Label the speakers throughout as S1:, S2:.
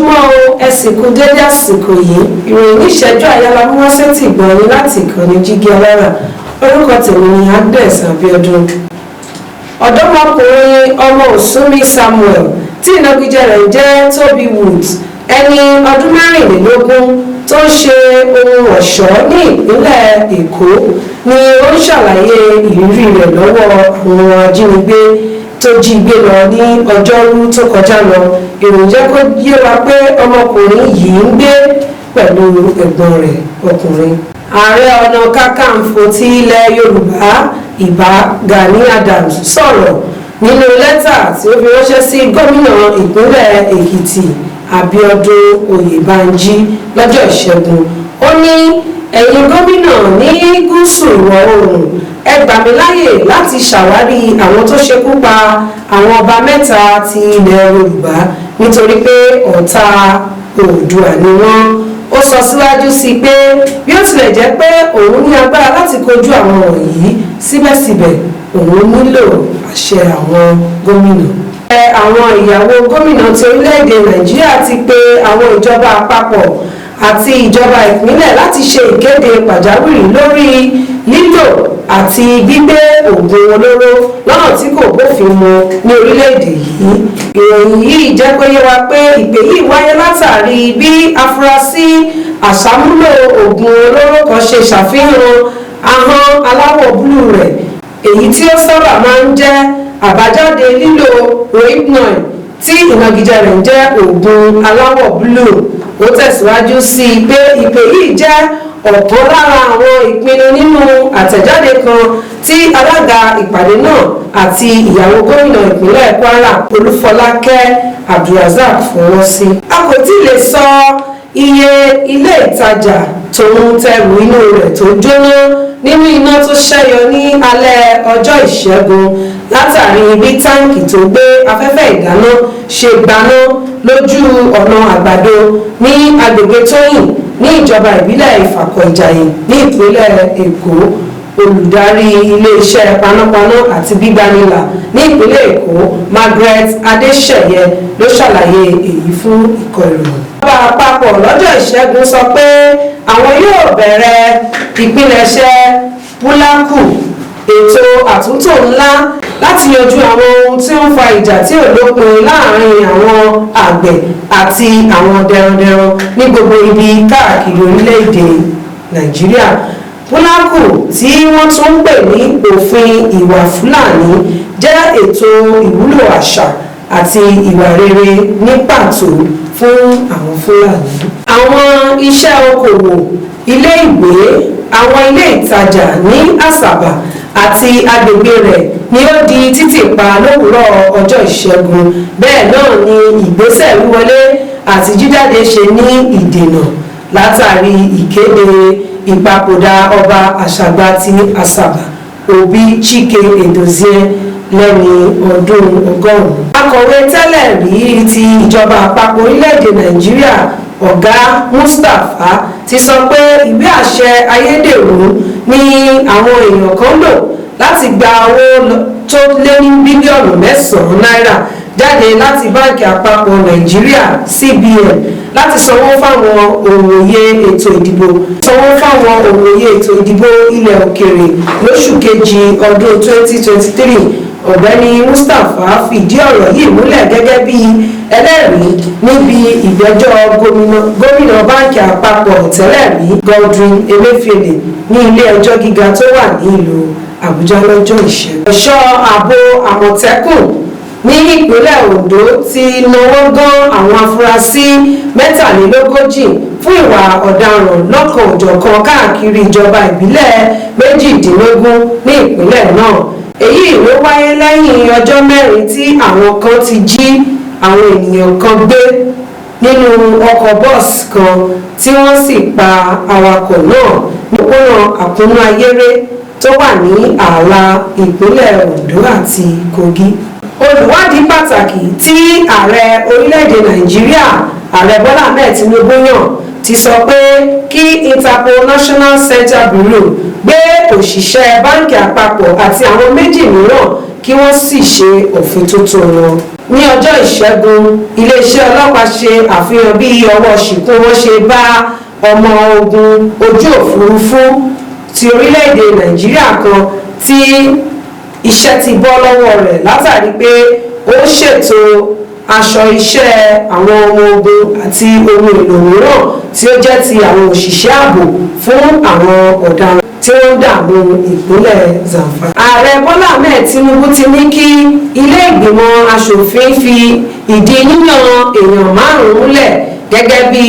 S1: Ojúmọ́ o, ẹ sì kú dédé àsìkò yìí. Ìròyìn ní ìṣẹ́jú àyà la mú wá sétí ìgbọ̀nyín láti ìkànnì Jígí Alára. Orúkọ tèmi ni Agnes Abiodun. Ọ̀dọ́mọkùnrin ọmọ Òsúnmi Samuel, tí ìnagijẹ rẹ̀ jẹ́ Toby Woods, ẹni ọdún 24, tó ń ṣe ohun ọ̀ṣọ́ ní ìpínlẹ̀ Èkó, ni ó ń ṣàlàyé ìrírí rẹ̀ lọ́wọ́ àwọn ajínigbé tó jí gbé lọ ní Ọjọ́rú tó kọjá lọ. Ìròyìn jẹ́ kó yé wa pé ọmọkùnrin yìí ń gbé pẹ̀lú ẹ̀gbọ́n rẹ̀ ọkùnrin. Ààrẹ Ọ̀nà Kakanfò ti ilẹ̀ Yorùbá, Ìbà Gani Adams, sọ̀rọ̀ nínú lẹ́tà tí ó fi ránṣẹ́ sí gómìnà ìpínlẹ̀ Èkìtì, Abíọ́dún Oyèbánjí, lọ́jọ́ Ìṣẹ́gun. Ó ní, "Ẹ̀yin gómìnà ní Gúúsù Ìwọ̀ Oòrùn, ẹ gbà mí láyè láti ṣàwárí àwọn tó ṣekú pa àwọn ọba mẹ́ta ti ilẹ̀ Yorùbá, nítorí pé ọ̀tá Oòdùà ni wọ́n." Ó sọ síwájú sí i pé bí ó tilẹ̀ jẹ́ pé òun ní agbára láti kojú àwọn wọ̀nyí, síbẹ̀síbẹ̀ òun nílò àṣẹ àwọn gómìnà. Àwọn ìyàwó gómìnà ti orílẹ̀-èdè Nàìjíríà ti pe àwọn ìjọba àpapọ̀ àti ìjọba ìpínlẹ̀ láti ṣe ìkéde pàjáwìrì lórí lílò àti gbígbé oògùn olóró lọ́nà tí kò bófin mu ní orílẹ̀-èdè yìí. Ìròyìn yìí jẹ́ kó yé wa pé ìpè yìí wáyé látàrí bí afurasí àṣàmúlò oògùn olóró kan ṣe ṣàfihàn ahọ́n aláwọ̀ búlúù rẹ̀, èyí tí ó sábà máa ń jẹ́ àbájáde lílo Rohypnol, tí ìnagijẹ rẹ̀ ń jẹ́ oògùn aláwọ̀ búlúù. Ó tẹ̀síwájú sí i pé ìpè yìí jẹ́ ọ̀kan lára àwọn ìpinnu nínú àtẹ̀jáde kan tí alága ìpàdé náà àti ìyàwó gómìnà ìpínlẹ̀ Kwara, Olúfọlákẹ́ Abdulrasaq, fọwọ́ sí. A kò tí ì lè sọ iye ilé ìtajà tòun tẹrù inú rẹ̀ tó jóná nínú iná tó ṣẹ́yọ ní alẹ́ ọjọ́ Ìṣẹ́gun, látàrí bí táǹkì tó gbé afẹ́fẹ́ ìdáná ṣe gbaná lójú ọ̀nà Àgbàdo ní agbègbè Tóyìn ní ìjọba ìbílẹ̀ Ìfàkọ̀ Ìjàyè ní ìpínlẹ̀ Èkó. Olùdarí iléeṣẹ́ panápaná àti gbígbanilà ní ìpínlẹ̀ Èkó, Margaret Adéṣẹ̀yẹ, ló ṣàlàyé èyí fún ikọ̀ ìròyìn. Ìjọba àpapọ̀ lọ́jọ́ Ìṣẹ́gun sọ pé àwọn yóò bẹ̀rẹ̀ ìpilẹ̀ṣẹ̀ Púlákù, ètò àtúntò ńlá láti yanjú àwọn ohun tí ó ń fa ìjà tí ò lópin láàrin àwọn àgbẹ̀ àti àwọn darandaran ní gbogbo ibi káàkiri orílẹ̀-èdè Nàìjíríà. Púlákù, tí wọ́n tún ń pè ní òfin ìwà Fúlàní, jẹ́ ètò ìwúlò àṣà àti ìwà rere ní pàtó fún àwọn Fúlàní. Àwọn iṣẹ́ okòwò, ilé ìgbé, àwọn ilé ìtajà ní Àsàbà àti agbègbè rẹ̀ ni ó di títì pa lówùúrọ̀ ọjọ́ Ìṣẹ́gun. Bẹ́ẹ̀ náà ni ìgbésẹ̀ wíwọlé àti jíjáde ṣe ní ìdènà látàrí ìkéde ìpapòdà Ọba Àṣàgbà ti Àsàbà, Òbí Chike Edozie, lẹ́ni ọdún 100. Akọ̀wé tẹ́lẹ̀ rí ti ìjọba àpapọ̀ orílẹ̀-èdè Nàìjíríà, Ọ̀gá Mustapha, ti sọ pé ìwé àṣẹ ayédèrú ni àwọn èèyàn kan lò láti gba owó tó lé ní bílíọ̀nù 9 náírà jáde láti Báńkì Àpapọ̀ Nàìjíríà, CBN, láti sanwó fáwọn òǹwòye ètò ìdìbò, sanwó fáwọn òǹwòye ètò ìdìbò ilẹ̀ òkèèrè lóṣù kejì ọdún 2023. Ọ̀gbẹ́ni Mustapha fìdí ọ̀rọ̀ yìí múlẹ̀ gẹ́gẹ́ bí ẹlẹ́rìí níbi ìgbẹ́jọ́ gómìnà báńkì àpapọ̀ tẹ́lẹ̀ rí, Godwin Emefiele, ní ilé ẹjọ́ gíga tó wà ní ìlú Àbújá lọ́jọ́ Ìṣẹ́gun. Ẹ̀ṣọ́ ààbò Àmọ̀tẹ́kùn ní ìpínlẹ̀ Ondo ti nawọ́ gan àwọn afurasí 43 fún ìwà ọ̀daràn lọ́kan-ò-jọ̀kan káàkiri ìjọba ìbílẹ̀ 18 ní ìpínlẹ̀ náà. Èyí ló wáyé lẹ́yìn ọjọ́ 4 tí àwọn kan ti jí àwọn ènìyàn kan gbé nínú ọkọ̀ bọ́ọ̀sì kan, tí wọ́n sì pa awakọ̀ náà ní òpópónà Àkúnú Ayéré tó wà ní ààlà ìpínlẹ̀ Ondo àti Kogi. Olùwádìí pàtàkì tí ààrẹ orílẹ̀-èdè Nàìjíríà, Ààrẹ Bọ́lá Ahmed Tinubu, yàn ti sọ pé kí Interpol National Center Bureau gbé òṣìṣẹ́ báńkì àpapọ̀ àti àwọn méjì mìíràn, kí wọ́n sì ṣe òfin tó tó wọn. Ní ọjọ́ Ìṣẹ́gun, iléeṣẹ́ ọlọ́pàá ṣe àfihàn bí ọwọ́ ṣìkún wọn ṣe bá ọmọ ogun ojú òfurufú ti orílẹ̀-èdè Nàìjíríà kan tí iṣẹ́ ti bọ́ lọ́wọ́ rẹ̀ látàrí pé ó ṣètò aṣọ iṣẹ́ àwọn ọmọ ogun àti ohun èlò mìíràn tí ó jẹ́ ti àwọn òṣìṣẹ́ ààbò fún àwọn ọ̀daràn tí wọ́n ń dààmú ìpínlẹ̀ Zamfara. Ààrẹ Bọ́lá Ahmed Tinubu ti ní kí ilé ìgbìmọ̀ asòfin fi ìdí yíyan èèyàn márùn-ún múlẹ̀ gẹ́gẹ́ bí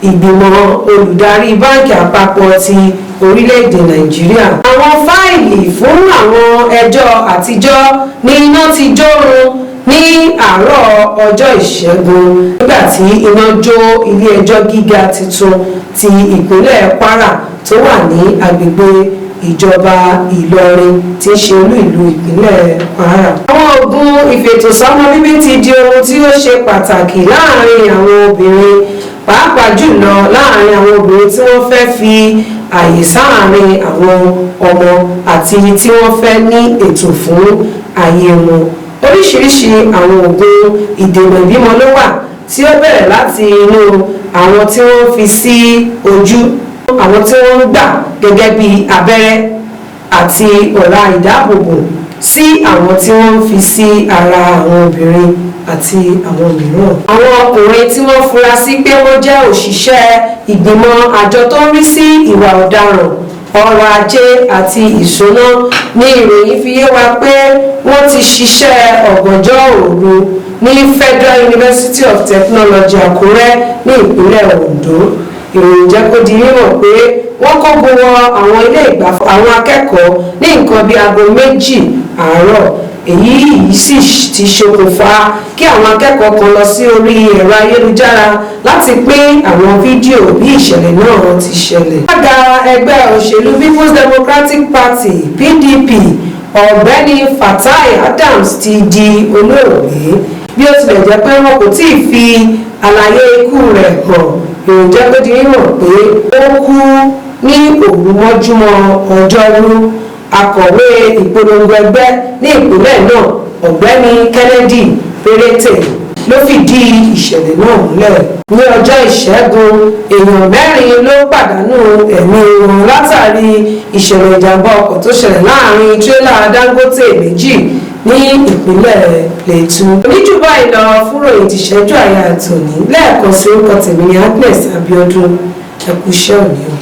S1: ìgbìmọ̀ olùdarí Báńkì Àpapọ̀ ti orílẹ̀-èdè Nàìjíríà. Àwọn fáìlì fún àwọn ẹjọ́ àtijọ́ ní iná ti jórun ní àárọ̀ ọjọ́ Ìṣẹ́gun nígbà tí iná jó ilé ẹjọ́ gíga tuntun ti ìpínlẹ̀ Kwara tó wà ní agbègbè ìjọba Ìlọrin tí í ṣe olú ìlú ìpínlẹ̀ Kwara. Àwọn oògùn ìfètòsọ́mọ bíbí ti di ohun tí ó ṣe pàtàkì láàrin àwọn obìnrin, pàápàá jùlọ láàrin àwọn obìnrin tí wọ́n fẹ́ fi àyè sáàárín àwọn ọmọ àti tí wọ́n fẹ́ ní ètò fún ayé wọn. Oríṣiríṣi àwọn oògùn ìdènà ìbímọ ló wà, tí ó bẹ̀rẹ̀ láti inú àwọn tí wọ́n fi sí ojú, àwọn tí wọ́n ń gbà gẹ́gẹ́ bí abẹ́rẹ́ àti ọ̀rá ìdáàbòbò, sí àwọn tí wọ́n ń fi sí ara àwọn obìnrin àti àwọn mìíràn. Àwọn ọkùnrin tí wọ́n fura sí pé wọ́n jẹ́ òṣìṣẹ́ ìgbìmọ̀ àjọ tó ń rí sí ìwà ọ̀daràn, ọrọ̀ ajé àti ìṣúná ní ìròyìn fi yé wa pé wọ́n ti ṣiṣẹ́ ọ̀gànjọ́ òru ní Federal University of Technology, Àkúrẹ́ ní ìpínlẹ̀ Ondo. Ìròyìn jẹ́ kó di mímọ̀ pé wọ́n kógun wọ àwọn ilé ìgbafẹ́ àwọn akẹ́kọ̀ọ́ ní nǹkan bíi aago 2 àárọ̀. Èyí yìí sì ti ṣokùnfà kí àwọn akẹ́kọ̀ọ́ kan lọ sí orí ẹ̀rọ ayélujára láti pín àwọn fídíò bí ìṣẹ̀lẹ̀ náà ti ṣẹlẹ̀. Alága ẹgbẹ́ òṣèlú People's Democratic Party, PDP, Ọ̀gbẹ́ni Fatai Adams ti di olóògbé. Bí ó tilẹ̀ jẹ́ pé wọn kò tíì fi àlàyé ikú rẹ̀ hàn, ìròyìn jẹ́ kó di mímọ̀ pé ó kú ní òru mọ́júmọ́ Ọjọ́rú. Akọ̀wé ìpolongo ẹgbẹ́ ní ìpínlẹ̀ náà, Ọ̀gbẹ́ni Kennedy Péréte, ló fìdí ìṣẹ̀lẹ̀ náà múlẹ̀. Ní ọjọ́ Ìṣẹ́gun, èèyàn mẹ́rin ló pàdánù ẹ̀mí wọn látàrí ìṣẹ̀lẹ̀ ìjàmbá ọkọ̀ tó ṣẹlẹ̀ láàrin tírélà Dangote méjì ní ìpínlẹ̀ Plateau. Oníjù báyìí lọ fún ròyìn ti ṣẹ́jú àyà àtòní. Lẹ́ẹ̀kan sí, orúkọ tèmi ní Agnes Abiodun. Ẹ kú iṣẹ́ òní o.